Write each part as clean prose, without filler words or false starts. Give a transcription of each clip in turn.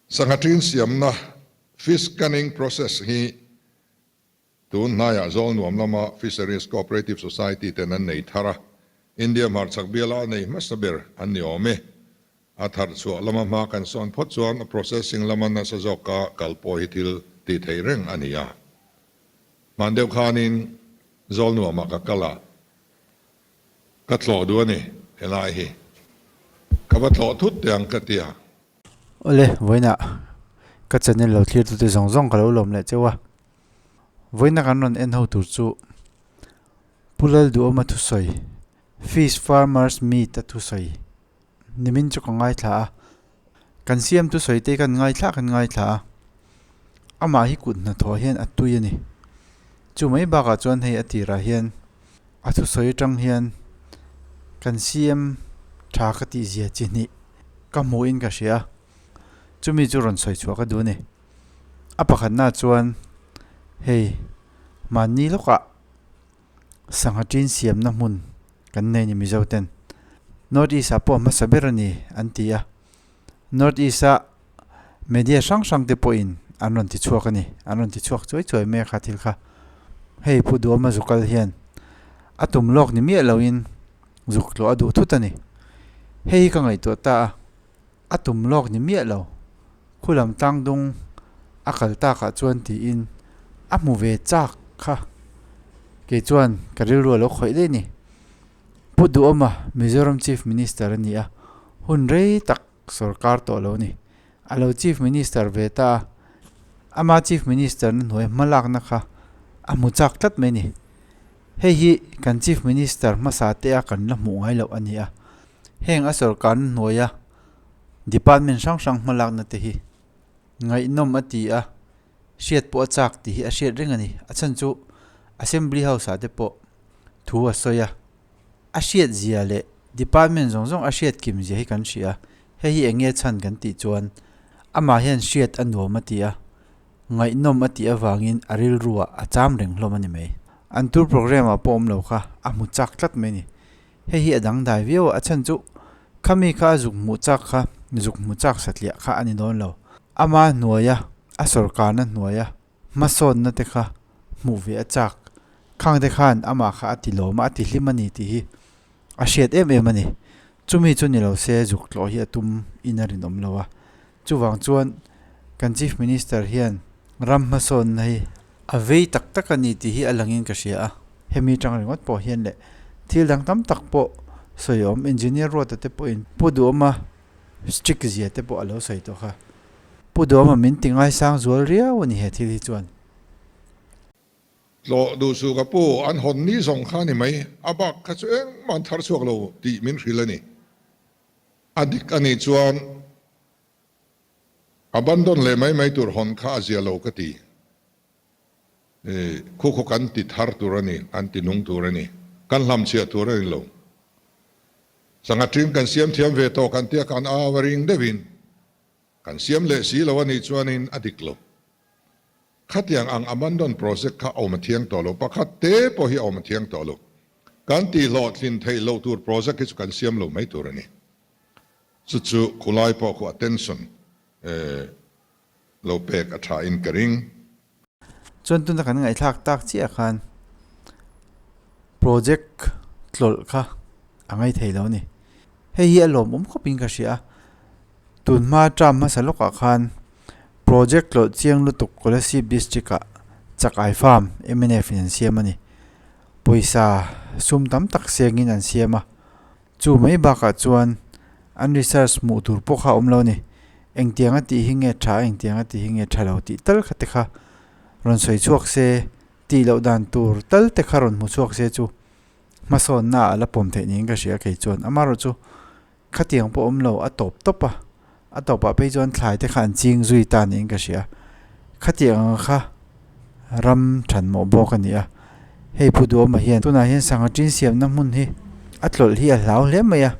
Sangha ṭin siamna, fish canning process, hi tun hnaiah Zawlnuam lama Fisheries Cooperative Society ten an nei thar a, India hmarchhak biala a nei hmasa ber an ni awm e. A thar chhuah lama hma kan sawn phawt chuan a processing lama nasa zawka kal pawh hi thil tih theih reng a ni a. Hman deuh khanin Zawlnuamah ka kal a. Ka tlawh duh a ni helai hi. Ka va tlawh thut teh ang ka ti a. Awle, vawiinah ka channel lo thlir tute zawng zawng ka lo lawm leh cheu a. Vawiina kan rawn en ho tur chu Pu Lalduhawma thusawi, Fish Farmers Meet a thusawi nimin chu ka ngaithla a. Kan siam thusawi te kan ngaithla kan ngaithla a. Amah hi kut hnathawh hian a tui a ni. Chu mai bakah chuan hei a tirah hian a thusawi atang hian kan siam tha ka tih zia chi hnih ka hmuhin ka hria a. Chumi chu rawn sawi chhuah ka duh a ni. A pakhatnaah chuan hei mahni lawkah Sangha ṭin siamna hmun kan nei ni Mizo ten. North East ah pawh hmasa ber a ni an ti a. North East a media hrang hrang te pawhin an rawn ti chhuak a ni. An rawn ti chhuak chuai chuai mai a kha thil kha. Hei Pu Duhawma zukal hian a tum lawk ni miah loin zuk tlawh a duh thut a ni. Hei hi ka ngaihtuah ta a, a tum lawk ni miah lo. Khulam tlangdung a kal takah chuan tiin a hmu ve chak kha. Kei chuan ka rilru a lo khawih daih a ni. Pu Duhawma Mizoram Chief Minister a ni a, hun rei tak sorkar tawh lo a ni. A lo Chief Minister ve ta a, ama Chief Minister na hnuai hmalakna kha a hmu chak tlat mai a ni. Hei hi kan Chief Minister hmasa te a kan la hmuh ngai loh a ni a, heng a sorkarna hnuaia Department hrang hrang hmalakna te hi ngaihnawm a ti a, hriat pawh a chak tih hi a hriat reng a ni. A chhan chu Assembly House ah te pawh thu a sawi a, a hriat zia leh department zawng zawng a hriat kim zia hi kan hria a, hei hi eng nge chhan kan tih chuan amah hian hriat a nuam a ti a, ngaihnawm a tih avangin a rilru ah a cham reng hlawm a ni mai. An tour programme ah pawh awm lo kha a hmu chak tlat mai a ni. Hei hi a dangdai viau a, a chhan chu khami kha a zuk hmuh chak kha zuk hmu chak satliah kha a ni dawn lo. Ama hnuaia a sawrkarna hnuaia hmasawnna te kha hmuh ve a chak. Khang te khan amah kha a ti lawm a, a ti hlim a ni tih hi a hriat em em a ni. Chumi chu ni lo se zuk tlawh hi a tum in a rinawm lo a. Chuvang chuan kan Chief Minister hian ram hmasawnna hi a vei tak tak a ni tih hi a langin ka hria a. Hemi tang ringawt pawh hian leh thil dang tam tak pawh sawi awm Engineer Ruata te pawhin Pu Duhawma strict zia te pawh a lo sawi tawh kha. Pu Duhawma min ti ngaisang zual riau a ni he thil hi chuan. Tlawh duh suh ka pu, an hawn ni zawng kha a ni mai, a bak kha chu engmah an thar chhuak lo tih min hrilh a ni. A dik a nih chuan abandon leh mai mai tur hawn kha a zia lo ka ti. Khu khaw kan ti thar tur a ni, kan ti nung tur a ni, kan hlamchhiah tur a ni lo. Sangha ṭin kan siam thiam ve tawh kan tia kan au a ring deuhin kan siam leh si lo a nih chuanin a dik lo. Khatiang ang abandon project kha a awm a thiang tawh lo, pakhat te pawh hi a awm a thiang tawh lo. Kan tihhlawhtlin theih loh tur project hi chu kan siam lo mai tur a ni. Chu chu khulai pawh khu attention lo pek a tha in ka ring. Chuan tuna kan ngaihthlak tak chiah khan project tlawlh kha a ngai thei lo a ni. Hei hi a lawmawm khawp in ka hria a, tunhma term hmasa lawkah khan project tlawlh chiang lutuk Kolasib district ah Chakai farm mnf in an siam a ni. Pawisa sum tam tak sengin an siam a, chu mai bakah chuan an research hmuh tur pawh kha a awm lo a ni. Engtiang a tih hi nge tha a, engtiang a tih hi nge tha lo tih tal kha te kha rawn sawi chhuak se, tih loh dan tur tal te kha rawn hmu chhuak se chu hmasawnna ah a la pawm theih niin ka hria kei chuan. Amaherawhchu khatiang pawh awm lo a tawp tawp a, a tawpah phei chuan thlai te kha an ching zui ta niin ka hria. Khatiang ang kha ram thanmawh bawk a ni a, hei Pu Duhawma hian tunah hian sangha ṭin siamna hmun hi a tlawlh hi a hlau hle mai a,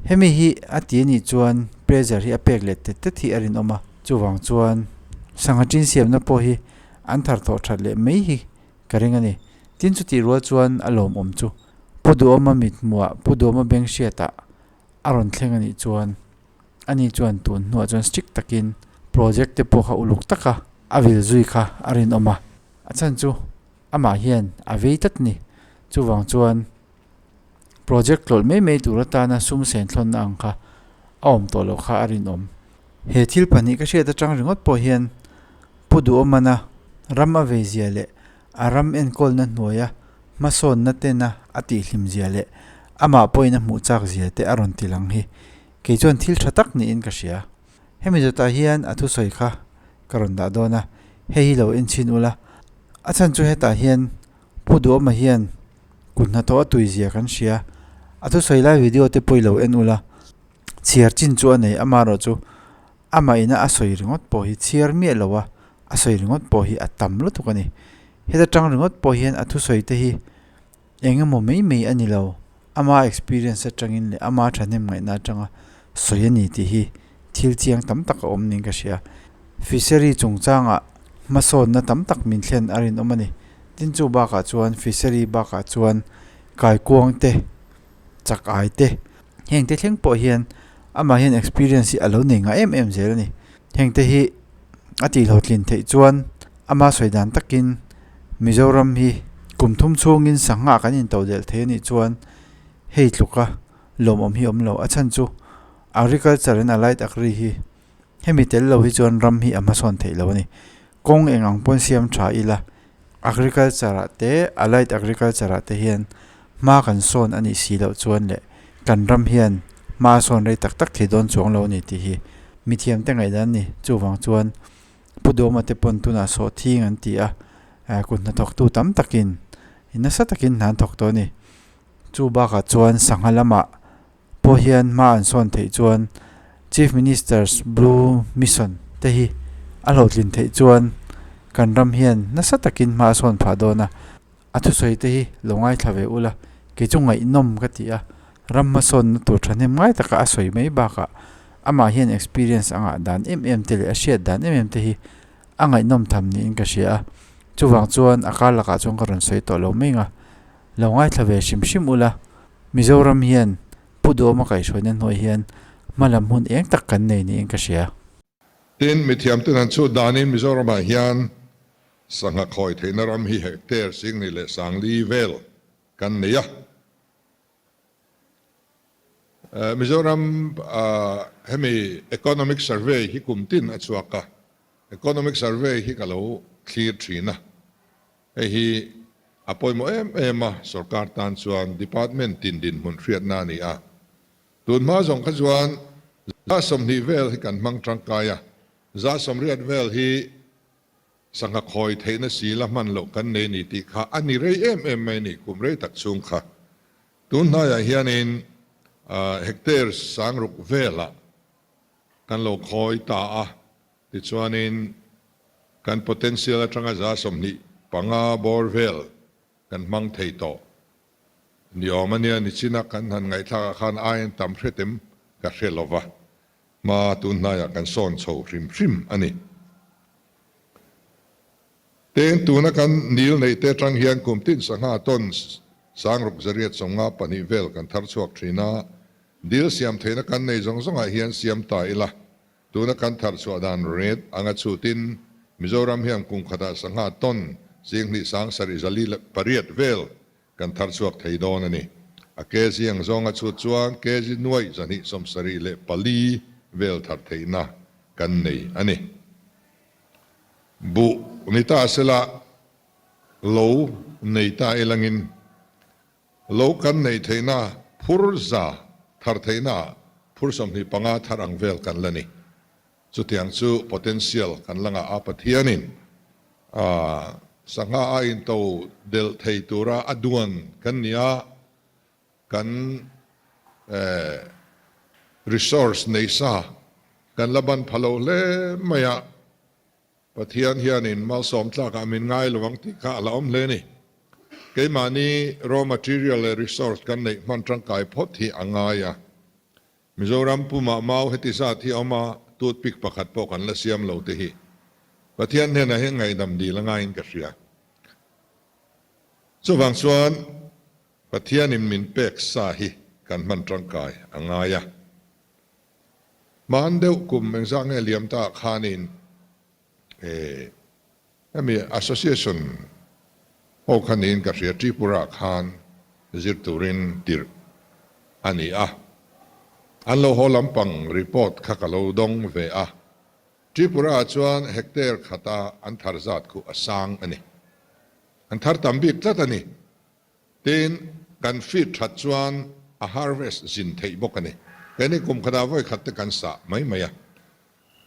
hemi hi a ti a nih chuan pressure hi a pek leh tet tet hi a rinawm a, chuvang chuan sangha ṭin siamna pawh hi an thar thawh that leh mai hi ka ring a ni. Tin chutih rual chuan a lawmawm chu Pu Duhawma mithmuhah Pu Duhawma beng hriatah a rawn thleng a nih chuan ani chuan tun hnuah chuan strict takin project te pawh kha uluk taka a vil zui kha a rinawm a. A chhan chu amah hian a vei tlat a ni. Chuvang chuan project tlawlh mai mai tur atana sum sen thlawnna ang kha a awm tawh loh kha a rinawm. He thil pahnih ka hriat atang ringawt pawh hian Pu Duhawmana ram a vei zia leh a ram enkawlna hnuaia hmasawnna tena a tihhlim zia leh amah pawhin a hmuh chak zia te a rawn ti lang hi kei chuan thil tha tak niin ka hria. Hemi zawtah hian a thusawi kha ka rawn dah dawn a, hei hi lo enchhin ula. A chhan chu hetah hian Pu Duhawma hian kut hnathawh a tui zia kan hria. A thusawi lai video te pawh i lo en ula, chhiar chin chu a nei amaherawh chu amah ina a sawi ringawt pawh hi chhiar miah lo a, a sawi ringawt pawh hi a tam lutuk a ni. Heta tang ringawt pawh hian a thusawi te hi eng emaw mai mai a ni lo, ama experience atangin leh ama thahnem ngaihna atanga sawi a ni tih hi thil chiang tam tak a awm niin ka hria. Fishery chungchangah hmasawnna tam tak min thlen a rinawm a ni. Tin chu bakah chuan fishery bakah chuan kaikuang te, chak ai te, heng te thleng pawh hian amah hian experience hi a lo nei ngah em em zel a ni. Heng te hi a tih hlawhtlin theih chuan ama sawi dan takin Mizoram hi kum thum chhungin sangha kan intoh delh thei a nih chuan hei tluka lawmawm hi a awm lo. A chhan chu agriculture and allied agri hi hemi tel lo hi chuan ram hi a hmasawn theih lo a ni. Kawng eng ang pawn siam tha ila agriculture ah te allied agriculture ah te hian hma kan sawn a nih si loh chuan leh kan ram hian hma a sawn rei tak tak thei dawn chuang lo a ni tih hi mithiam te ngaihdan a ni. Chuvang chuan Pu Dawma te pawn tunah sawh thing an ti a, kut hnathawktu tam takin nasa takin hna an thawk tawh a ni. Chu bakah chuan sangha lamah pawh hian hma an sawn theih chuan Chief Minister's Blue Mission te hi a hlawhtlin theih chuan kan ram hian nasa takin hma a sawn phah dawn a. A thusawi te hi lo ngaithla ve ula, kei chu ngaihnawm ka ti a, ram hmasawnna tur thahnem ngai taka a sawi mai bakah amah hian experience a ngah dan em em te leh a hriat dan em em te hi a ngaihnawm tham niin ka hria a, chuvang chuan a kar lakah chuan ka rawn sawi tawh lo mai ang a, lo ngaithla ve hrim hrim ula, Mizoram hian Pu Duhawma kaihhruaina hnuai hian hma lam hun eng tak kan nei niin ka hria. Tin, mithiamten an chhut danin Mizoramah hian sangha khawi theihna ram hi hectare Singni leh Sangli vel kan nei a. Mizoram hemi Economic Survey hi kum tin a chhuak a, Economic Survey hi ka lo thlir thin a, hei hi a pawimawh em em a, sorkar tan chuan department tin dinhmun hriatna a ni a. Tun hma zawng kha chuan 20% vel hi kan hmang tangkai a, 80% vel hi sangha khawi theihna si la hman loh kan nei ni tih kha a ni rei em em mai a ni, kum rei tak chhung kha. Tun hnaiah hianin hectare 6000 velah kan lo khawi ta a, tichuanin kan potential atanga 25% bawr vel kan hmang thei tawh. Ni awm a nia, nichina kan han ngaihthlak ah khan aiin tam hretem ka hre lo va, hma tun hnaiah kan sawn chho hrim hrim a ni. Teng tuna kan nil neih te atang hian kum tin sangha ton 6852 vel kan thar chhuak thin a, dil siam theihna kan nei zawng zawngah hian siam ta ila, tuna kan thar chhuah dan rate anga chhutin Mizoram hian kum khatah sangha ton 7748 vel Kan thar chhuak thei dawn a ni. A kg ang zawnga chhut chuan kg 274 vel thar theihna kan nei a ni. Buh ni ta sela lo nei ta ilangin lo kan neih theihna phur za thar theihna ah phur 25 thar ang vel kan la ni. Chutiang chu potential kan la ngah a, Pathianin sangha a into delh thei tura a duan kan ni a, kan resource nei sa kan la ban pha lo hle mai a, Pathian hianin malsawm tlakah min ngai lo ang tih kha a la awm hle a ni. Keimahni raw material leh resource kan neih hman tangkai phawt hi a ngai a. Mizoram pumah mau heti zat hi a awm a, toothpick pakhat pawh kan la siam lo te hi Pathian hnenah hian ngaihdam dil a ngaiin ka hria. Chuvang chuan Pathianin min pek sa hi kan hman tangkai a ngai a. Hman deuh kum engzah nge liam ta khanin hemi association ho kha niin ka hria Tripura khan zir turin tirh a ni a. An lo haw lampang report kha ka lo dawng ve a. Tripura ah chuan hectare khata an thar zat khu a sang a ni. An thar tam bik tlat a ni. Tin, kan feed that chuan a harvest zin theih bawk a ni. Keini kum khatah vawi khat te kan sah mai mai a.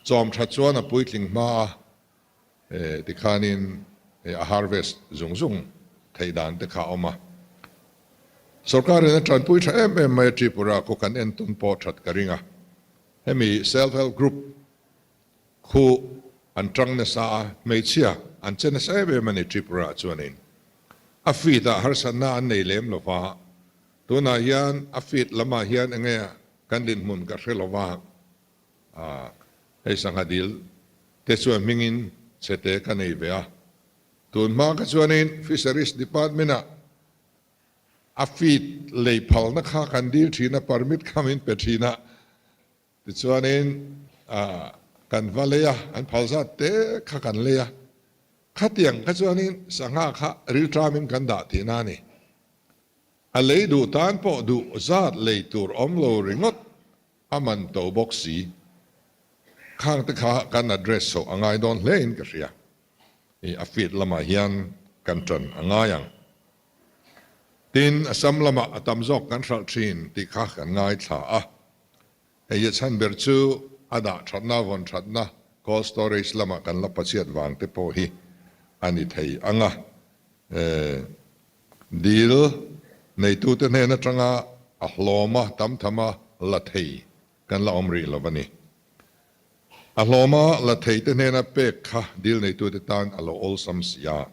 Chawm that chuan a puitling hma a, tikhanin a harvest zung zung theih dan te kha a awm a. Sorkarin a tanpui tha em em mai a Tripura khu kan entawn pawh that ka ring a. Hemi self help group Khu an tang nasa a, hmeichhia an che nasa em em a ni Tripura ah chuanin. A feed ah harsatna an nei lem lo va, tunah hian a feed lamah hian enge kan dinhmun ka hre lo va, hei sangha dil te chuan hmingin chhete ka nei ve a. Tun hma kha chuanin Fisheries Department ah a feed lei phalna kha kan dil thin a, permit kha min pe thin a, Tichuanin kan va lei a, an phal zat te kha kan lei a. Khatiang kha chuanin sangha kha rilṭamin kan dah tihna a ni. A lei duh tan pawh duh zat lei tur awm lo ringawt a man to bawk si. Khang te kha kan address chhoh a ngai dawn hle in ka hria. I a feed lamah hian kan ṭan a ngai ang. Tin, Assam lamah a tam zawk kan hralh ṭhin tih kha kan ngaithla a. Hei hi a chhan ber chu a dah thatna, vawn thatna, cold storage lamah kan la pachiat vang te pawh hi a ni thei ang a. Dil neitute hnen atanga a hlawma tam thama la thei kan la awm rih lo a ni. A hlawma la thei te hnena pek kha dil neitute tan a lo awlsam si a.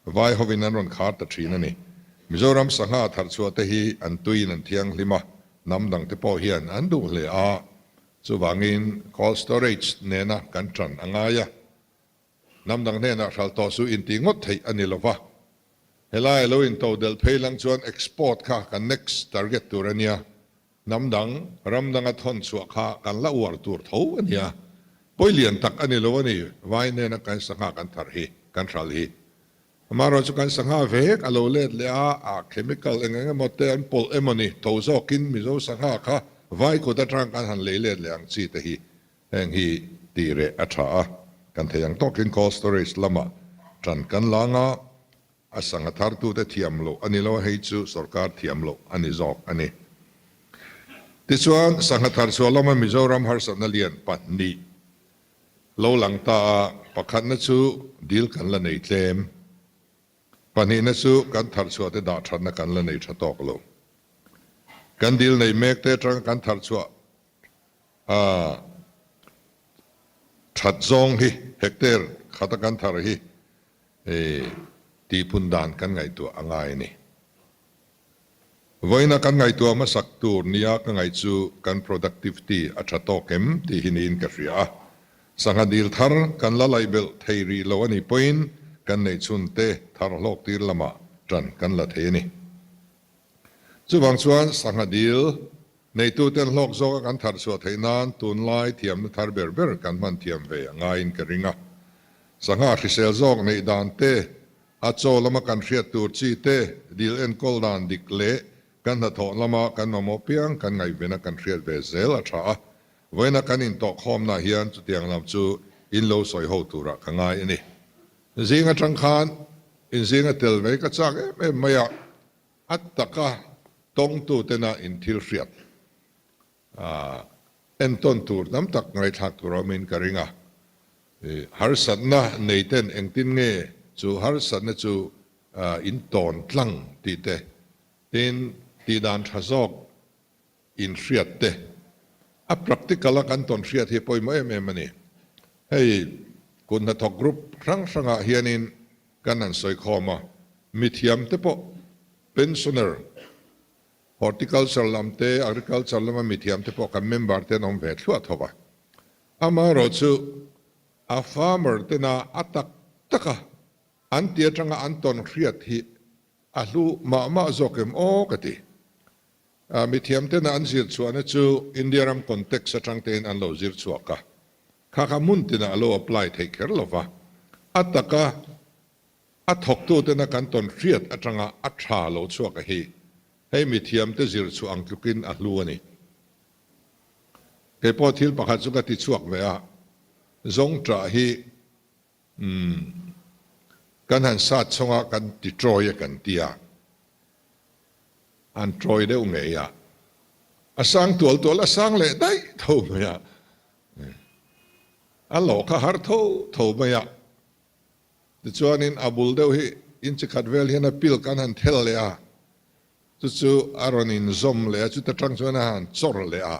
Vai hovin an rawn khar ta thin a ni. Mizoram sangha tharchhuah te hi an tuiin an thianghlim a, hnam dang te pawh hian an duh hle a, chuvangin cold storage nena kan tan a ngai a. Hnam dang hnenah hralh tawh su inti ngawt theih a ni lo va. Helai a lo into delh phei lang chuan export kha kan next target tur a nia. Hnam dang, ram danga thawn chhuah kha kan la uar tur tho a nia. Pawi lian tak a ni lo a ni, vai nena kan sangha kan thar hi, kan hral hi. Amaherawhchu chu kan sangha vek a lo let leh a, a chemical eng eng emaw te an pawlh emaw ni, tho zawkin Mizo sangha kha vai kut atang kan han lei let leh ang chi te hi, heng hi tih reh a tha a. Kan thei ang tawkin cold storage lamah tan kan la ang a, A sangha thartute thiam loh a ni lo a, hei chu sorkar thiam loh a ni zawk a ni. Tichuan, sangha thar chhuah lama Mizoram harsatna lian pahnih lo lang ta a, pakhatna chu dil kan la nei tlem, pahnihna chu kan thar chhuahte dah thatna kan la nei tha tawk lo. Kan dil nei mekte atanga kan thar chhuah a that zawng hi hectare khata kan thar hi Tihpun dan kan ngaihtuah a ngai a ni. Vawiina kan ngaihtuah hmasak tur nia ka ngaih chu kan productivity a tha tawk em tih hi niin ka hria a. Sangha dil thar kan la laih belh thei rih lo a nih pawhin kan neih chhun te thar hlawk tir lamah tan kan la thei a ni. Chuvang chuan sangha dil neituten hlawk zawka kan thar chhuah theih nan tunlai thiamna thar ber ber kan hman thiam ve a ngaiin ka ring a. Sangha hrisel zawk neih dan te, a chaw lama kan hriat tur chi te, dil enkawl dan dik leh kan hnathawh lama kan mamawh piang kan ngaihvena kan hriat ve zel a tha a. Vawiina kan intawhkhawmnaah hian chutiang lam chu in lo sawi ho turah ka ngai a ni. Zing atang khan inzinga tel mai ka chak em em mai a, a taka tawngtutena in thil hriat entawn tur tam tak ngaihthlak tur awmin ka ring a. Harsatna neiten engtin nge chu harsatna chu in tawn tlang tih te, tin tihdan tha zawk inhriat te, a practical a kan tawn hriat hi pawimawh em em a ni. Hei kut hnathawk group hrang hrangah hianin kan han sawi khawm a, mithiam te pawh pensioner, horticulture lam te, agriculture lama mithiam te pawh kan member te an awm ve thluah tho va. Amaherawhchu a farmer tena a tak taka an ti atanga an tawn hriat hi a hlu mah mah zawk em aw ka ti. Mithiam tena an zir chhuahna chu India ram context atang tein an lo zir chhuak a, kha kha hmun tinah a lo apply theih kher lo va, a taka a thawktu tena kan tawn hriat atanga a tha lo chhuak a hi hei mithiam te zir chhuah ang tlukin a hlu a ni. Kei pawh thil pakhat chu ka ti chhuak ve a, zawngṭah hi umm kan han sat chhawng a kan ti ṭawi a kan ti a, an ṭawi deuh ngei a, a sang tual tual a sang leh daih tho mai a, a lawh kha har tho tho mai a. Tichuanin a bul deuh hi inchi khat vel hian a pilk an han thel leh a, chu chu a rawn inzawm leh a, chuta tang chuan a han chawr leh a,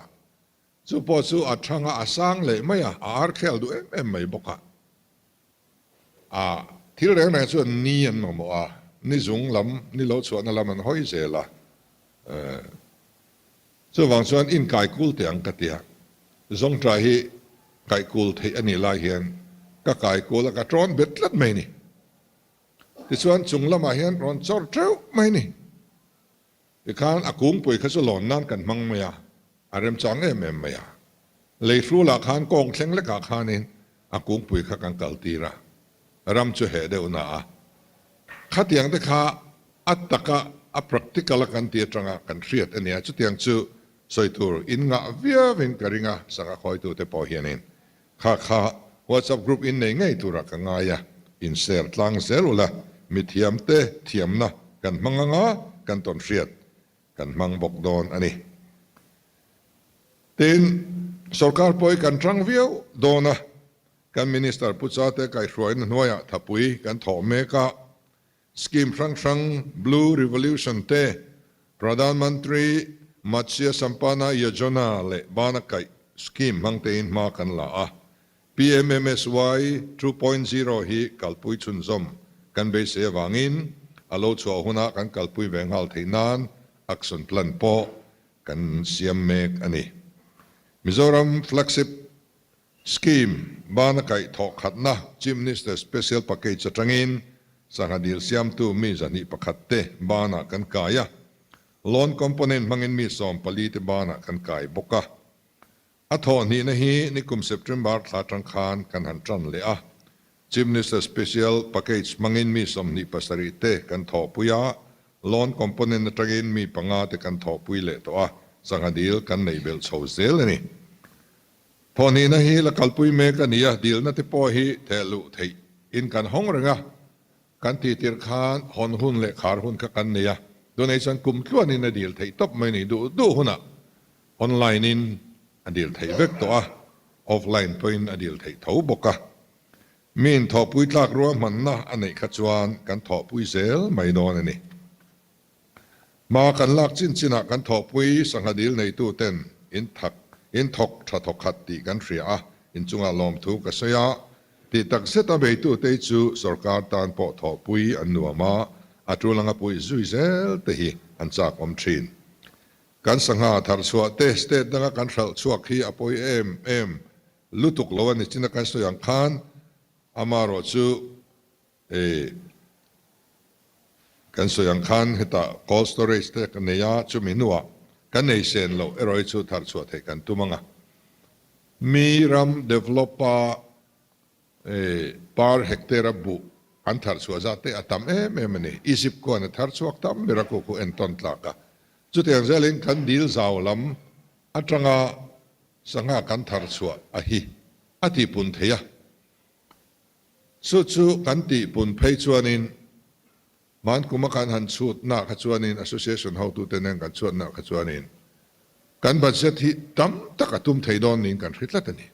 chu pawh chu a thang a, a sang leh mai a, a ar khel duh em em mai bawk a. A thil reng reng chuan ni an mamawh a, ni zung lam, ni lo chhuahna lam an hawi zel a. Chuvang chuan inkai kul teh ang ka ti a, Zawngṭai hi kaih kul theih a nih lai hian ka kai kul a, ka ṭawn bet tlat mai ni. Tichuan chung lamah hian rawn chawr ṭeuh mai ni. Tikhan a kungpui kha chu lawn nan kan hmang mai a, a remchang em em mai a. Lei hrulah khan kawng thleng lekah khanin a kungpui kha kan kaltir a, ram chu heh deuh na a. Khatiang te kha a taka a practical a kan ti atanga kan hriat a nia, chutiang chu sawi tur in ngah viau in ka ring a, sangha khawitu te pawh hianin kha kha WhatsApp group in nei ngei turah ka ngai a, in share tlang zel ula, mithiam te thiamna kan hmang anga kan tawn hriat kan hmang bawk dawn a ni. Tin, sorkar pawh hi kan tang viau dawn a, kan Minister Pu Chate kaihhruaina hnuaiah thapui kan thawh mek a, Scheme hrang hrang Blue Revolution te, Pradhan Mantri Matsya Sampana Yojana leh Bana Kaih scheme hmang tein hma kan la a, PMMSY 2.0 hi kalpui chhunzawm kan beisei avangin a lo chhuah huna kan kalpui ve nghal theih nan action plan pawh kan siam mek a ni. Mizoram Flagship Scheme bana kaih thawh khatna Chief Minister Special Package atangin sangha dil siamtu mi 201 te banah kan kai a, loan component hmangin mi 14 te banah kan kai bawk a. A thawh hnihna hi nikum September thla atang khan kan han tan leh a, Chief Minister Special Package hmangin mi 27 te kan thawhpui a, loan component atangin mi panga te kan thawhpui leh tawh a, sangha dil kan neih belh chho zel a ni. Thawhnihna hi la kalpui mek a ni a, dilna te pawh hi theh luh theih in kan hawng reng a, kan tih tirh khan hawn hun leh khar hun kha kan nei a, tunei chuan kum tluanin a dil theih tawp mai ni, duh duh hunah online in a dil theih vek tawh a, offline pawhin a dil theih tho bawk a, miin thawhpui tlak ruahmanna a neih kha chuan kan thawhpui zel mai dawn a ni. Hma kan lak chin chinah kan thawhpui sangha dil neitu ten in thak in thawk tha thawk khat tih kan hria a, in chungah lawmthu ka sawi a, tih tak zeta beitu te chu sorkar tan pawh thawhpui an nuam a, a tul anga puih zui zel te hi an chak awm thin. Kan sangha tharchhuah te state danga kan hralh chhuak hi a pawi em em lutuk lo a ni chin a kan sawi ang khan amarawh chu E, kan sawi ang khan hetah cold storage te ka nei a, chumi hnuah kan nei sen loh erawh hi chu thar chhuah theih kan tum ang a. Mi ram develop a e, par hectare a buh an thar chhuah zat te a tam em em a ni. Egypt khuan a thar chhuak tam ber a khu khu entawn tlak a. Chutiang zelin kan dil zau lam atanga sangha kan thar chhuah a hi a tihpun thei a. Chu chu kan tih pun phei chuanin hmankuma kan han chhutna kha chuanin association hotute nen kan chhuatna kha chuanin kan budget hi tam tak a tum thei dawn niin kan hre tlat a ni,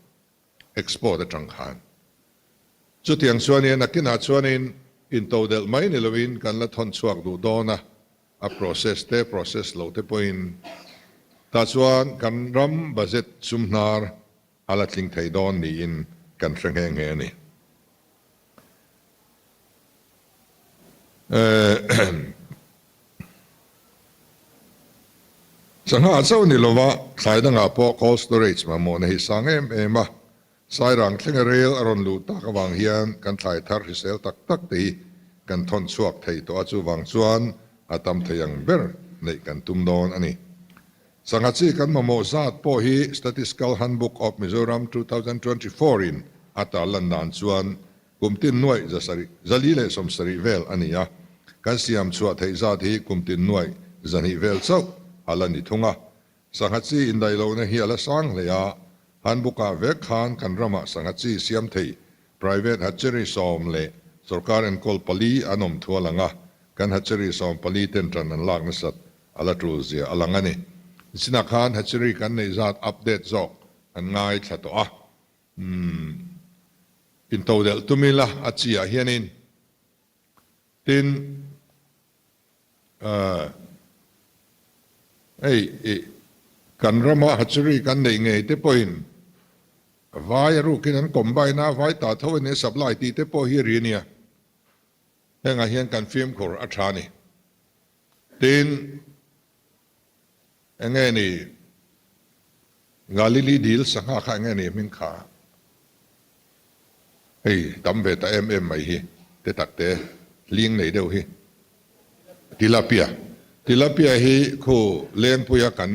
export atang khan. Chutiang chuanin nakinah chuanin intodelh mai ni loin kan la thawn chhuak duh dawn a, a process te process lo te pawhin tah chuan kan ram budget sum hnar A la tling thei dawn niin kan hre nghe nghe a ni. Sangha chauh ni lova thlai dangah pawh cold storage mamawhna hi sang em em a, Sairang thlenga rel a rawn luh tak avang hian kan thlai thar hrisel tak tak te hi kan thawn chhuak thei tawh a, chuvang chuan a tam thei ang ber neih kan tum dawn a ni. Sangha chi kan mamawh zat pawh hi Statistical Handbook of Mizoram 2024 in a tarlan dan chuan kum tin nuaih zasarih, 470 vel a ni a, kan siam chhuah theih zat hi kum tin nuaih 200 vel chauh a la ni thung a. Sangha chi indaih lohna hi a la sang hle a, Handbook-ah vek khan kan ramah sangha chi siam thei private hatchery sawm leh sorkar enkawl pali an awm thual ang a, kan hatchery sawm pali ten ṭan an lak nasat a la ṭul zia a lang a ni. Nichinah khan hatchery kan neih zat update zawk an ngaithla tawh a, umm intodelh tum ila a chi ah hianin tin ahh hei ih kan rama hatchery kan neih ngei te pawhin vai a rukin an combine a, vai ta tho a nia supply tih te pawh hi a ri a nia. Hengah hian kan fimkhur a ṭha a ni. Tin, eng nge ni Galili dil sangha kha eng nge ni hming kha? Hei tam ve ta em em mai hi, te tak te hling nei deuh hi. Tilapia. Tilapia hi khu Lengpuia kan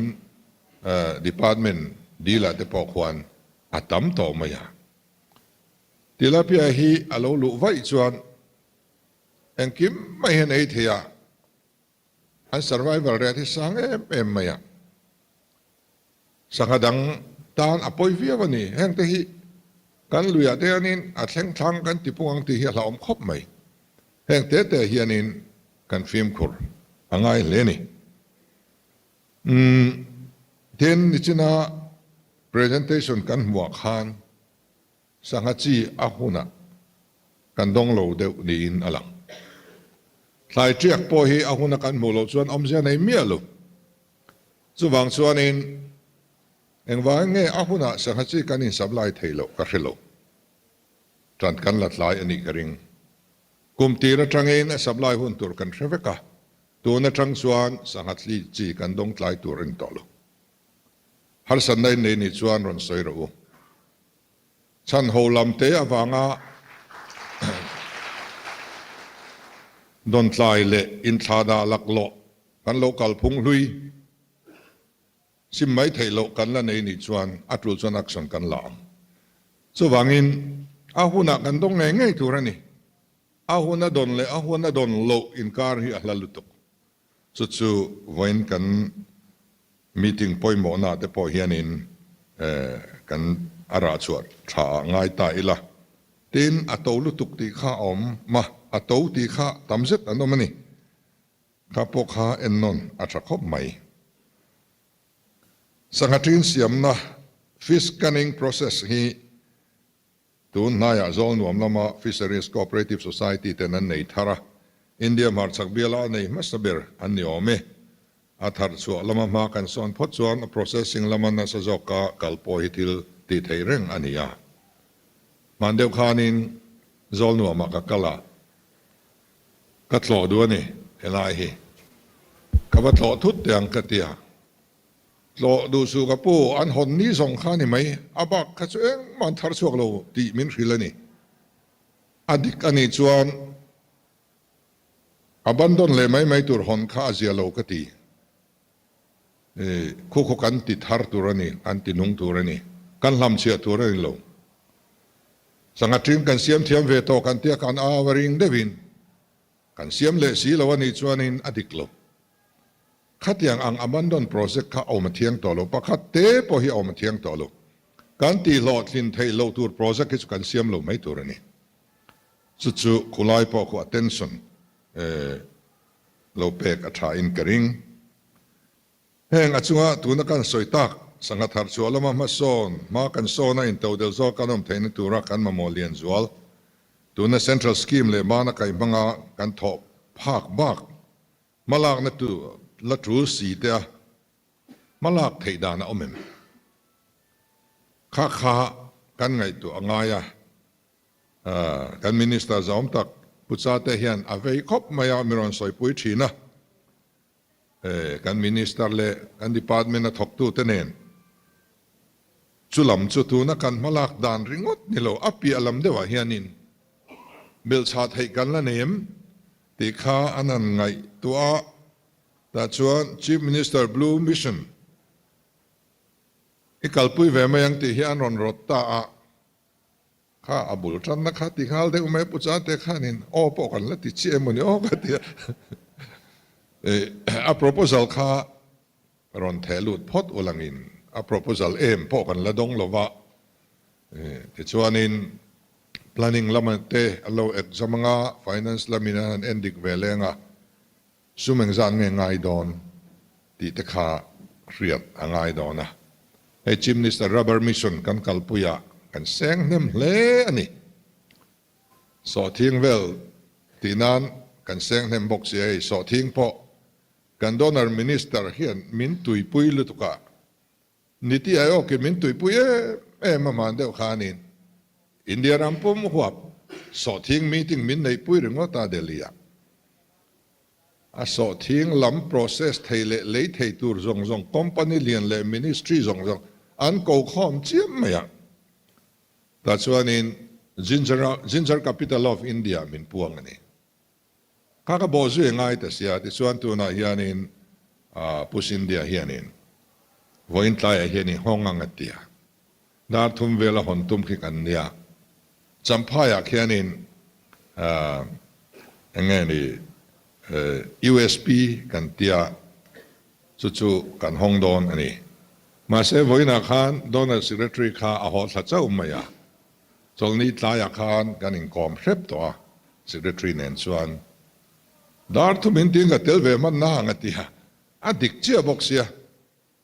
department dilah te pawh khuan a tam tawh mai a. Tilapia hi a lo luh vaih chuan Engkim mai hian ei thei a, an survival rate hi sang em em mai a, sangha dang tan a pawi viau a ni. Heng te hi kan luiah te hianin a thleng thlang kan ti pung ang tih hi a hlauhawm khawp mai. Heng te te hianin kan fimkhur a ngai hle a ni. Umm, tin nichina presentation kan hmuah khan Sangha chi a hunah kan dawng lo deuh niin a lang. Thlai ṭiak pawh hi a huna kan hmuh loh chuan awmzia nei miah lo. Chuvang chuanin engvangin nge a hunah sangha chi kan insupply theih loh ka hre lo. Ṭan kan la tlai a nih ka ring. Kum tir aṭangin a supply hun tur kan hre vek a, tun aṭang chuan sangha thli chi kan dawng tlai tur a ni tawh lo. Harsatna in nei nih chuan rawn sawi rawh u. Chhan ho lam te avanga dawntlai leh inthlahdah laklawh kan lo kalphung hlui sim mai theih loh kan la nei nih chuan a tul chuan action kan la ang. Chuvangin a hunah kan dawng ngei ngei tur a ni. A hun a dawn leh a hun a dawn loh inkar hi a hla lutuk. Chu chu vawiin kan meeting pawimawhna te pawh hianin kan a rah chhuah tha ah ngai ta ila. Tin, a to lutuk tih kha a awm a, a to tih kha tam zet an awm a ni. Kha pawh kha ennawn a tha khawp mai. Sangha ṭin siamna, fish canning process, hi Tun hnaiah Zawlnuam lama Fisheries Cooperative Society ten an nei thar a, India hmarchhak biala a nei hmasa ber an ni awm e. A thar chhuah lama hma kan sawn phawt chuan a processing lama nasa zawka kal pawh hi thil tih theih reng a ni a. Hman deuh khanin Zawlnuamah ka kal a, ka tlawh duh a ni helai hi. Ka va tlawh thut teh ang ka ti a. Tlawh duh suh ka pu, an hawn ni zawng kha a ni mai, a bak kha chu engmah an thar chhuak lo tih min hrilh a ni. A dik a nih chuan abandon leh mai mai tur hawn kha a zia lo ka ti. Khu khaw kan ti thar tur a ni, kan ti nung tur a ni, kan hlamchhiah tur a ni lo. Sangha ṭin kan siam thiam ve tawh kan tia kan au a ring deuhin kan siam leh si lo a nih chuanin a dik lo. Khatiang ang abandon project kha awm a thiang tawh lo, pakhat te pawh hi a awm a thiang tawh lo. Kan tihhlawhtlin theih loh tur project hi chu kan siam lo mai tur a ni. Chu chu khulai pawh khu attention lo pek a tha in ka ring. Heng a chunga tuna kan sawi tak, sangha thar chhuah lama hmasawn, hma kan sawn a intodel zawk kan awm theihna tura kan mamawh lian zual. Tuna central scheme leh mana kaihmanga kan thawh phak bak Hmalakna tu la tul si te a hmalak theih dan a awm em? Kha kha kan ngaihtuah a ngai a, kan Minister zahawm tak Pu Chate hian a vei khawp mai a, mi rawn sawipui thin a, kan Minister leh kan Department a thawktute nen chu lam chu tuna kan hmalak dan ringawt ni lo, a piah lam deuhah hianin belhchhah theih kan la nei em? Tih kha an han ngaihtuah a, tah chuan Chief Minister Blue Mission. I kalpui ve mai ang tih hi an rawn rawt ta a, kha a bul tanna kha ti nghal deuh mai Pu Chante khanin aw pawh kan la ti chiah emaw ni aw ka ti a, a proposal kha rawn theh lut phawt ulangin a proposal em pawh kan la dawng lova, tichuanin planning lama te an lo exam anga finance lamin an han endik ve leng a, Sum engzat nge ngai dawn tih te kha hriat a ngai dawn a. Hei Chief Minister Rubber Mission kan kalpuiah kan seng hnem hle a ni. Sawhthing vel tih nan kan seng hnem bawk si a, hei sawhthing pawh kan donor Minister hian min tuipui lutuk a, Niti Aayog-in min tuipui em em a hman deuh khanin India ram pum huap sawhthing meeting min neihpui ringawt a Delhi-ah. A sawhthing lam process thei leh lei thei tur zawng zawng company lian leh ministry zawng zawng an ko khawm chiam mai a. Tah chuanin Ginger Ginger Capital of India min puang a ni. Kha ka bawh zui a ngai ta sia, tichuan tunah hianin Pu Scindia hianin vawiin tlaiah hian i hawng ang a ti a, dar thum vela hawn tum khi kan nia. Champhaiah khianin eng nge ni USP kan tia, chu chu kan hawng dawn a ni. Mahse vawiinah khan Donor Secretary kha a haw thla chauh mai a. Chawlhni tlaiah khan kan inkawm hrep tawh a, Secretary nen chuan dar thum in tin ka tel ve hman na ang a ti a, a dik chiah bawk sia.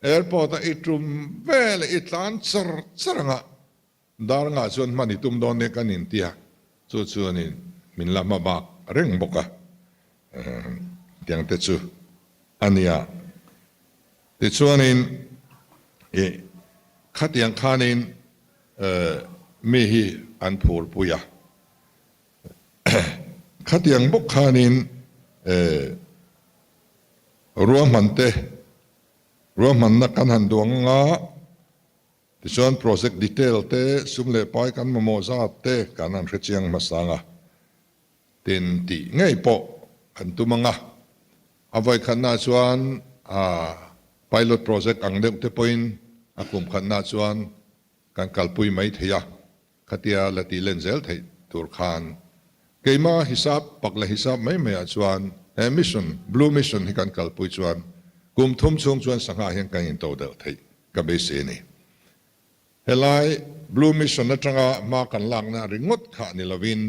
Airport a i tum ve leh i tlan char char ang a, dar ngah chuan hman i tum dawn nia kan inti a, chu chuanin min la hma bak reng bawk a, tiang te chu a nia. Tichuanin i khatiang khanin Mi hi an phurpui a, khatiang bawk khanin ruahman te, ruahmanna kan han duang anga tichuan project detail te, sum leh pai kan mamawh zat te kan han hrechiang hmasa anga tin tih ngei pawh kan tum anga a vawikhatnaah chuan pilot project ang deuh te pawhin a kum khatnaah chuan kan kalpui mai thei a, khatia la tih len zel theih tur khan keima hisap pak leh hisap mai maiah chuan he mission, Blue Mission hi kan kalpui chuan kum thum chhung chuan sangha hian kan into delh theih ka beisei a ni. Helai Blue Mission atanga hma kan lakna ringawt kha ni lovin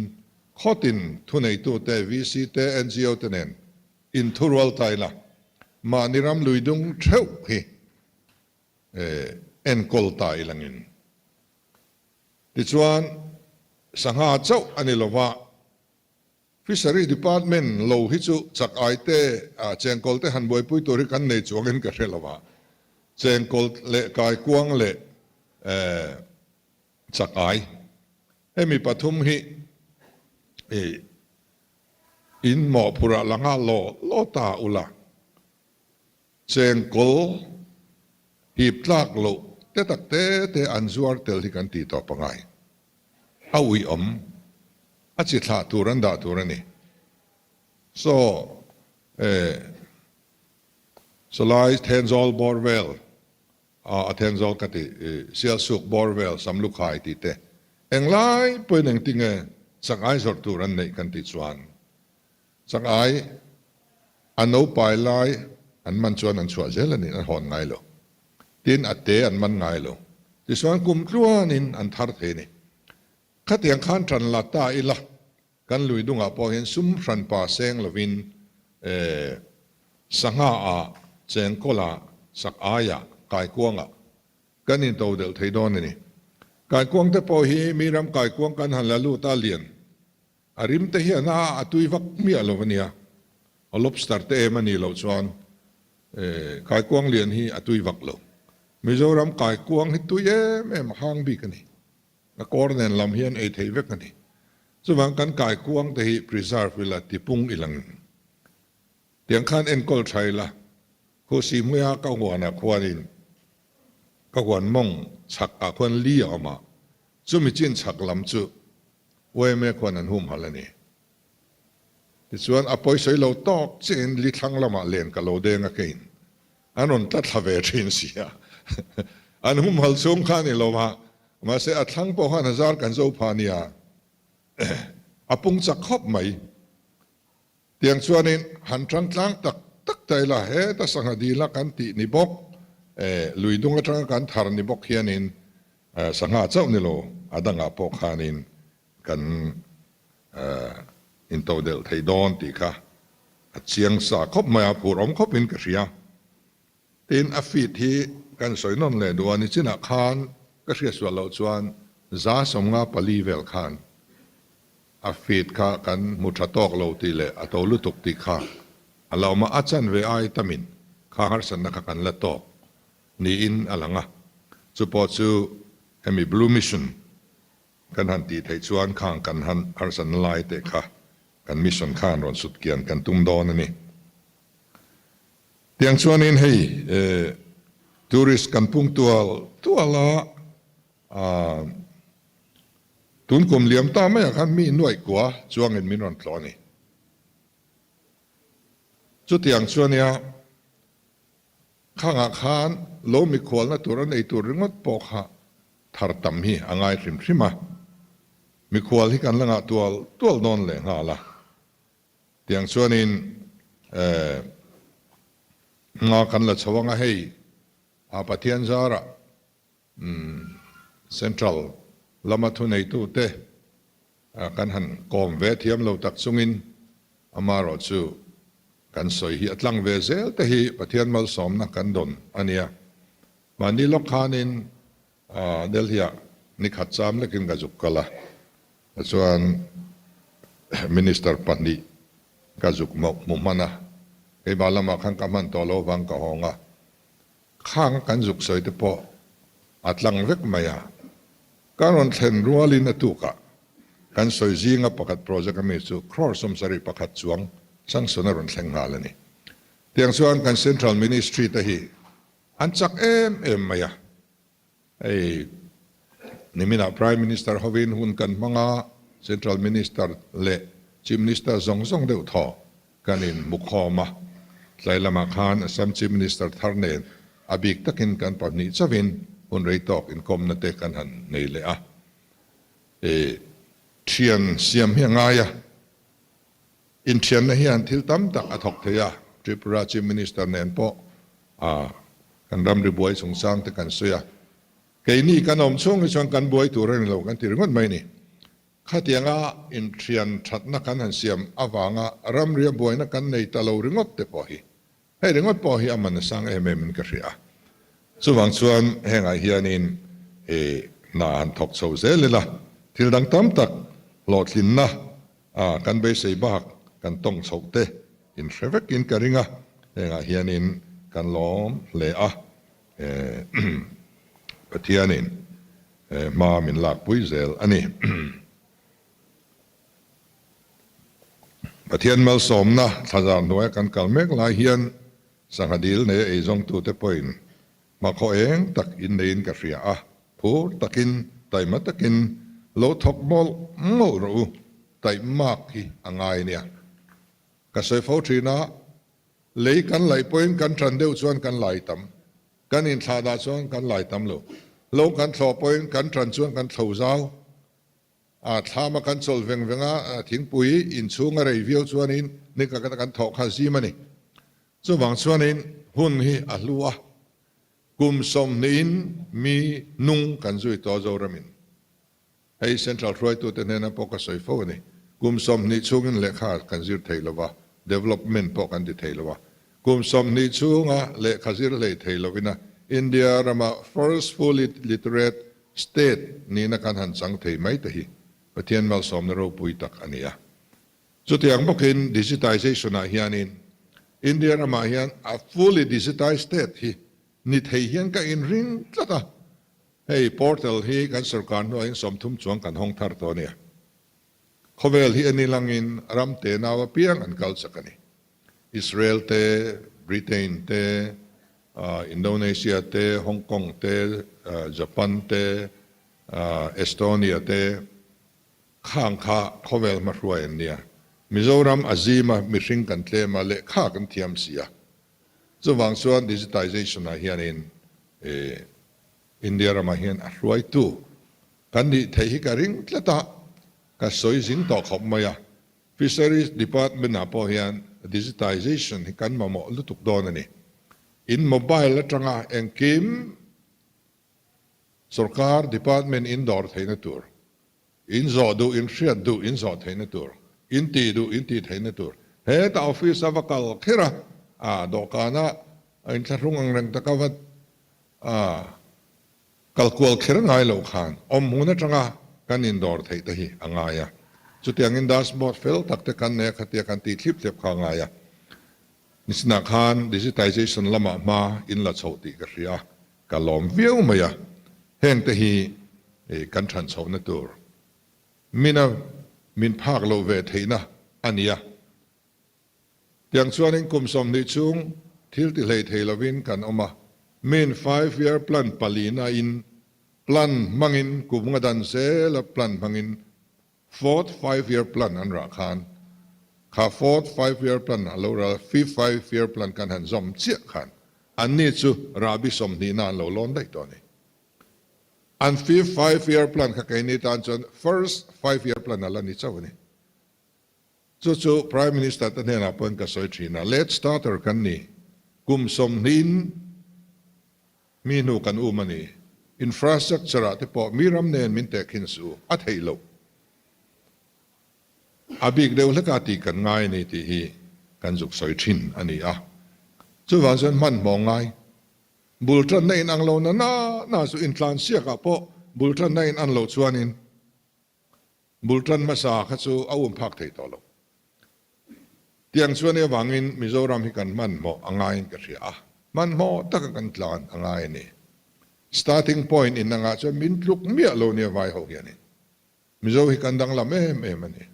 khawtin thuneitute, VC te, ngo te nen inthurual ta ila mahni ram lui dung theuh hi enkawl ta ilangin. Tichuan sangha chauh a ni lova, Fishery Department lo hi chu chak ai te chengkawl te han buaipui tur hi kan nei chuangin ka hre lo a, chengkawl leh kaikuang leh chak ai hemi pathum hi in mawhphurh ah la nghal law law ta ula, chengkawl hip tlak loh te tak te te an zuar tel hi kan tih tawp angai. A uih awm, a chi thlah tur an dah tur a ni. Saw eh sawlai Thenzawl bawr vel a Thenzawl ka ti Sialsuk bawr vel Samlukhai tih te englai pawhin engtinge Changai zawrh tur an neih kan tih chuan Changai a no pai lai an man chuan an chhuah zel a ni, an hawn ngai lo. Tin, a te an man ngai lo. Tichuan kum tluanin an thar thei a ni. Khatiang khan ṭan la ta ila, kan lui dungah pawh hian sum hranpa seng lovin sangha ah, chengkawl ah, sak ai ah, kaikuang ah kan into delh thei dawn a ni. Kaikuang te pawh hi mi ram kaikuang kan han la lut a lian A rim te hian a a tui vak miah lo a nia. A lobster te em a nih loh chuan kaikuang lian hi a tui vak lo. Mizoram kaikuang hi tui em em a hang bik a ni. A kawr nen lam hian ei thei vek a ni. Chuvang kan kaikuang te hi preserve ila tipung ilang tiang khan enkawl tha ila Khusi hmuia ka huanah khuanin ka huan mawng chhak ah khuan li a awm a, chumi chin chhak lam chu YMA khuan an humhalh a ni. Tichuan a pawisawi lo tawk chiahin li thlang lamah len ka lo deng a keiin an rawn tla thla ve thin si a. An humhal chhung kha a ni lo a, mahse a thlang pawh khan a zar kan zo pha nia, a pung chak khawp mai. Tiang chuanin han tang tlang tak tak ta ila, heta sangha dil a kan tih ni bawk, lui dung atanga kan thar ni bawk hianin sangha chauh ni lo, a dangah pawh khanin kan intodelh thei dawn tih kha a chiang sa khawp mai a, phur awm khawpin ka hria. Tin, a feed hi kan sawi nawn leh duh a, nichinah khan ka hriatsual loh chuan 154 vel khan a feed kha kan hmu tha tawk lo tih leh a to lutuk tih kha a lo awm a, a chanve ai tamin kha harsatna kha kan la tawk niin a lang a, chu pawh chu hemi Blue Mission kan han tih theih chuan khang kan han harsatna lai te kha kan mission khan rawn sut kian kan tum dawn a ni. Tiang chuanin hei tourist kan pung tual tual a, tun kum liam ta maiah khan mi nuaih kua chuangin min rawn tlawh a ni. Chutiang chuania khangah khan lo mikhualna tur a nei tur ringawt pawh kha thar tam hi a ngai hrim hrim a, mikhual hi kan la ngah tual tual dawn lehnghal a. Tiang chuanin hma kan la chho anga hei a Pathian zarah Central lama thuneitute kan han kawm ve thiam lo tak chungin amaherawh chu kan sawi hi a tlang ve zel te hi Pathian malsawmna kan dawn a nia. Mahni lawk khanin Delhi-ah nikhat cham lekin ka zuk kal a, tichuan Minister pahnih ka zuk hmu hman a, keimah lamah khan ka hman tawh lo vang ka hawng a, khang kan zuk sawi te pawh a tlang vek mai a, ka rawn thlen rualin a tukah kan sawi zinga pakhat project ami chu crore 71 chuang sanction a rawn thleng nghal a ni. Tiang chuan kan Central Ministry te hi An chak em em mai a, hei niminah Prime Minister hovin hun kan hmang a, Central Minister leh Chief Minister zawng zawng deuh thaw kan in hmu khawm a, tlai lamah khan Assam Chief Minister thar nen a bik takin kan pahnih chauhin hun rei tawk inkawmna te kan han nei leh a, i thian siam hi a ngai a. Inthianna hian thil tam tak a thawk thei a, Tripura Chief Minister nen pawh kan ramri buai chungchang te kan sawi a, keini kan awm chhung hi chuan kan buai tur a ni lo kan ti ringawt mai a ni. Khatianga inthian thatna kan han siam avanga ramria buaina kan nei ta lo ringawt te pawh hi Hei ringawt pawh hi a man a sang em em in ka hria a, chuvang chuan hengah hianin i hna han thawk chho zel ila, thil dang tam tak hlawhtlinna a kan beisei bak kan tawng chhoh te in hre vekin ka ring a, hengah hianin kan lawm hle a, Pathianin hma min lakpui zel a ni. Pathian malsawmna thlazar hnuaia kan kal mek lai hian sangha dil nei a eizawngtute pawhin hmakhaw eng tak in neiin ka hria a, phur takin, taima takin lo thawk mawlh mawlh rawh u, taihmak hi a ngai nia. Ka sawi fo thin a, lei kan laih pawhin kan tan deuh chuan kan lai tam, kan inthlahdah chuan kan lai tam lo, lo kan thlawh pawhin kan tan chuan kan thlo zau, A thlam a kan chawlh veng veng a, thingpui inchhung a rei viau chuanin nika kan thawh kha zim a ni. Chuvang chuanin hun hi a hlu a, kum sawmhnihin mi nung kan zui tawh Zoramin. Hei Central hruaitute hnena pawh ka sawi fo a ni. Kum 20 chhungin lehkha kan zir thei lo va, development pawh kan ti thei lo a. Kum 20 chhunga lehkha zir hlei thei lovina India rama first fully literate State nihna kan han chang thei mai te hi Pathian malsawmna ropui tak a ni a. Chutiang bawkin digitization ah hianin India ramah hian a fully digitized state hi ni thei hian ka inring tlat a. Hei portal hi kan sorkar hnuaiin 30 chuang kan hawng thar tawh a nia. Khawvel hi en ilangin ram tenau apiang an kal chak a ni. Israel te, Britain te, Indonesia te, Hong Kong te, Japan te, Estonia te khang kha khawvel hmahruai an nia. Mizoram a zim a, mihring kan tlem a, lehkha kan thiam si a. Chuvang chuan digitization ah hianin. India ramah hian a hruaitu kan nih theih hi ka ring tlat a, ka sawi zing tawh khawp mai a. Fisheries Department ah pawh hian digitization hi kan mamawh lutuk dawn a ni. In mobile atanga engkim sorkar department in dawr theihna tur, in zawh duh, in hriat duh, in zawh theihna tur, in tih duh, in tih theihna tur, hetah office a va kal kher a, ah dawhkana inthlahrung ang reng taka va ah kal kual kher ngai loh khan awmhmun atanga kan indawr theih te hi a ngai a. Chutiangin dashboard fel tak te kan nei a khatia kan tih thlip thlep kha a ngai a. Nisinah khan digitization lamah hma in la chhoh tih ka hria a, ka lawm viau mai a. Heng te hi kan than chhohna tur mina min phak loh ve theihna a ni a. Tiang chuanin kum 20 chhung thil ti hlei thei lovin kan awm a, min five year plan palina in plan hmangin kum nga dan zela plan hmangin fourth five year plan an rah khan kha fourth five year plan a lo ral fifth five year plan kan han zawm chiah khan anni chu rahbi 20 na an lo lawn daih tawh a ni. An fifth five year plan kha keini tan chuan first five year plan a la ni chauh a ni. Chu chu Prime Minister te hnenah pawhin ka sawi thin a, late starter kan ni, kum 20 in mi hnu kan um a ni, infrastructure ah te pawh mi ram nen min tehkhin suh u, a theih loh. A bik deuh hleka tih kan ngai a ni tih hi kan zuk sawi thin a ni a. Chuvang chuan hmanhmawh ngai, bul tanna in ang lo na na na chu intlansiakah pawh bul tanna in an loh chuanin, Bul tan hmasa kha chu a um phak thei tawh lo. Tiang chuan i avangin Mizoram hi kan hmanhmawh a ngaiin ka hria a, hmanhmawh taka kan tlan a ngai a ni. Starting point in angah chuan min tluk miah lo nia vai ho hianin. Mizo hi kan danglam em em a ni.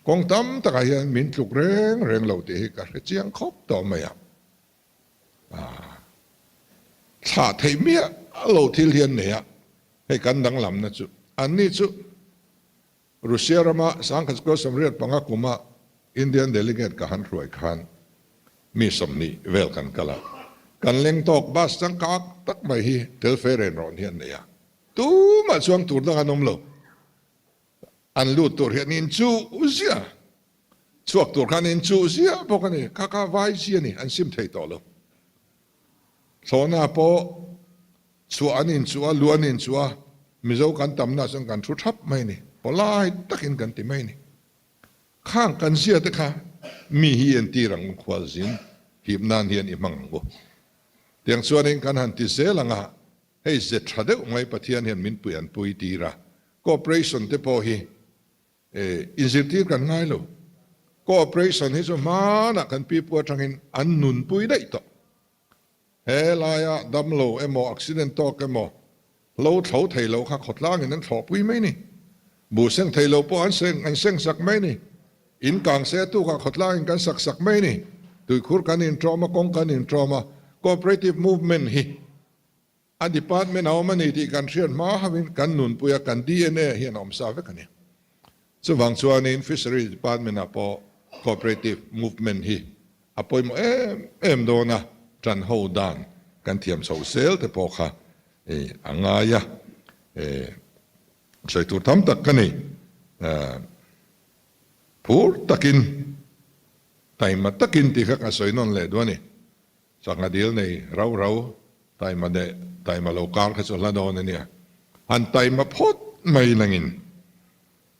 Kawng tam takah hian min tluk reng reng lo tih hi ka hre chiang khawp tawh mai a. Thlah theih miah lo thil hi an nei a, hei kan danglamna chu. Anni chu Russia rama 1985 kuma Indian delegate ka han hruai khan mi 20 vel kan kal a, kan leng tawk bus changkang tak mai hi tel fe ren rawn hi an nei a, tumah chuang tur dang an awm lo. An lut tur hian in chuh ziah, chhuak tur khan in chuh ziah bawk a ni. Kha kha vai chi a ni, an sim thei tawh lo. Thlawhna pawh chhuah an inchuh a, luh an inchuh a, Mizo kan tamna chuan kan thu thap mai a ni, polite takin kan ti mai a ni. Khang kan zia te kha mi hi entir ang u, khualzin hip nan hian i hmang ang u. Tiang chuanin kan han ti zel ang a, hei ze tha deuh mai Pathian hian min pui an pui tir a, Cooperation te pawh hi inzirtir kan ngai lo. Cooperation hi chu hmanah kan pipu atangin an nunpui daih tawh. He laia damlo emaw accident tawk emaw hlo thlo thei lo kha khawtlangin an thlawhpui mai ni. Buh seng thei lo pawh an seng an seng sak mai ni. In kang se tukah khawtlangin kan sak sak mai ni. Tuikhur kan intawm a, kawng kan intawm a, cooperative movement hi A department a awm a ni tih kan hriat hma hauhin kan nunpuia kan dna hian a awm sa vek a ni. Chuvang chuanin Fisheries Department ah pawh cooperative movement hi a pawimawh em em dawn a, tan ho dan kan thiam chho zel te pawh kha a ngai a, sawi tur tam tak ka nei. Phur takin, taima takin tih kha ka sawi nawn leh duh a ni. Sangha dil nei rau rau taima leh taima lo kar kha chu hla dawn a nia. Han taima phawt mai nangin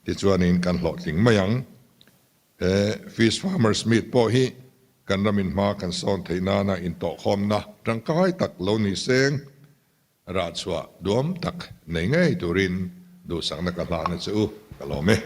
tichuanin kan hlawhtling mai ang. He Fish Farmers Meet pawh hi kan ramin hma kan sawn theih nana intawhkhawmna tangkai tak lo ni seng rah chhuah duam tak nei ngei turin duhsakna ka hlahna che u ka lawm e.